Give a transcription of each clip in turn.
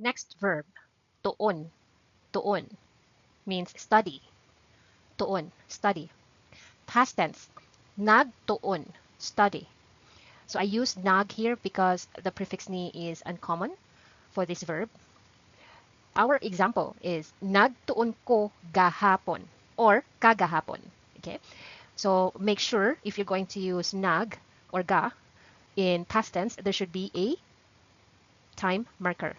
Next verb, tuon. Tuon means study. Tuon, study. Past tense, nagtuon, study. So I use nag here because the prefix ni is uncommon for this verb. Our example is "Nagtuon ko gahapon" or "kagahapon." Okay, so make sure if you're going to use nag or ga in past tense, there should be a time marker.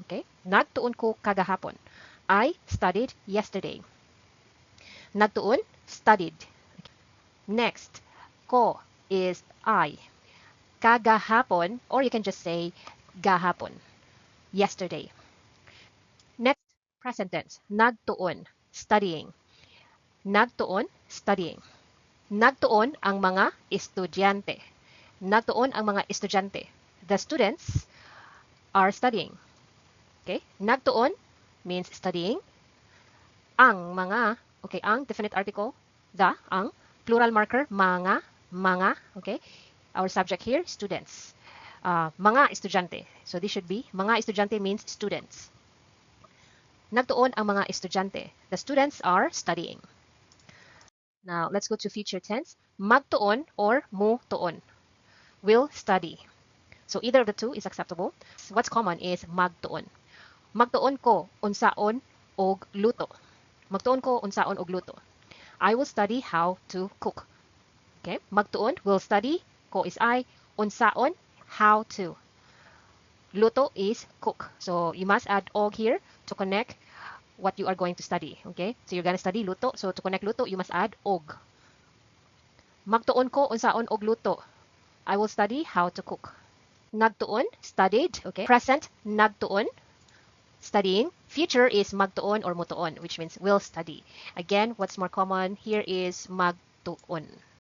Okay, nagtuon ko kagahapon. I studied yesterday. Nagtuon, studied. Next, ko is I. Kagahapon, or you can just say gahapon, yesterday. Next, present tense, nagtuon, studying. Nagtuon, studying. Nagtuon ang mga estudyante. Nagtuon ang mga estudyante. The students are studying. Okay? Nagtuon means studying. Ang mga, okay, ang definite article, the, ang, plural marker, mga, mga, okay? Our subject here, students. Mga estudyante. So this should be, mga estudyante means students. Nagtuon ang mga estudyante. The students are studying. Now, let's go to future tense. Magtuon or mutuon. Will study. So either of the two is acceptable. What's common is magtuon. Magtuon ko unsaon og luto. Magtuon ko unsaon og luto. I will study how to cook. Okay? Magtuon, will study. Ko is I. Unsaon, how to. Luto is cook. So you must add og here to connect what you are going to study. Okay? So you're gonna study luto. So to connect luto, you must add og. Magtuon ko unsaon og luto. I will study how to cook. Nagtuon, studied. Okay? Present, nagtuon, studying. Future is magtuon or mutuon, which means will study. Again, what's more common here is magtuon.